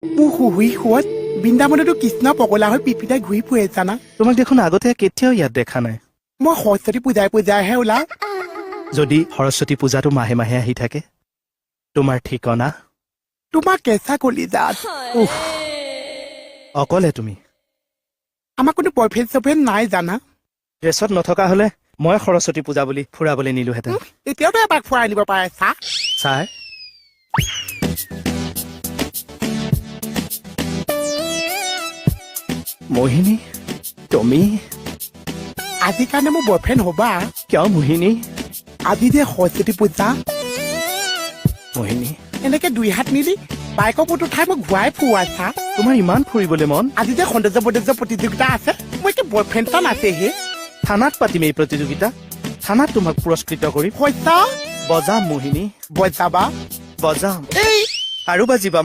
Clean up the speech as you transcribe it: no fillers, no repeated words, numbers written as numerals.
মোৰ শুহুই সোঁত বৃন্দাবনতো কৃষ্ণ পগলা হৈ পিটপিটাই ঘূৰি ফুৰে জানা। তোমাক দেখোন আগতে কেতিয়াও ইয়াত দেখা নাই। মই সৰস্বতী পূজাই পূজাইহে ওলাওঁ। যদি সৰস্বতী পূজাটো মাহে মাহে আহি থাকে, তোমাৰ ঠিকনা? তোমাৰ কেঁচা কলিজাত। উফ, অকলে তুমি? আমাৰ কোনো বয়ফ্ৰেণ্ড চয়ফ্ৰেণ্ড নাই জানা। ড্ৰেছত নথকা হলে মই সৰস্বতী পূজা বুলি ফুৰাবলৈ নিলোহেঁতেন। এতিয়াওতো এপাক ফুৰাই আনিব পাৰে চা। ছাৰ, মোহিনী, তুমি? আজি কাৰণে মোৰ বয়ফ্ৰেণ্ড হবা? কিয় মোহিনী? আজি যে সৰস্বতী পূজা। মোহিনী। এনেকে দুই হাত মিলি বাইকৰ ওপৰত উঠাই মোক ঘূৰাই ফুৱাইছা। তোমাৰ ইমান ফুৰিবলৈ মন? আজি যে সৌন্দৰ্য বৌন্দৰ্য প্ৰতিযোগিতা আছে, মই কি বয়ফ্ৰেণ্ড এটা নাছে হে। থানাত পাতিম এই প্ৰতিযোগিতা। থানাত তোমাক পুৰস্কৃত কৰিম। সঁচা? বজাম মোহিনী। বজাবা। বজাম। এই। আৰু বাজিবা।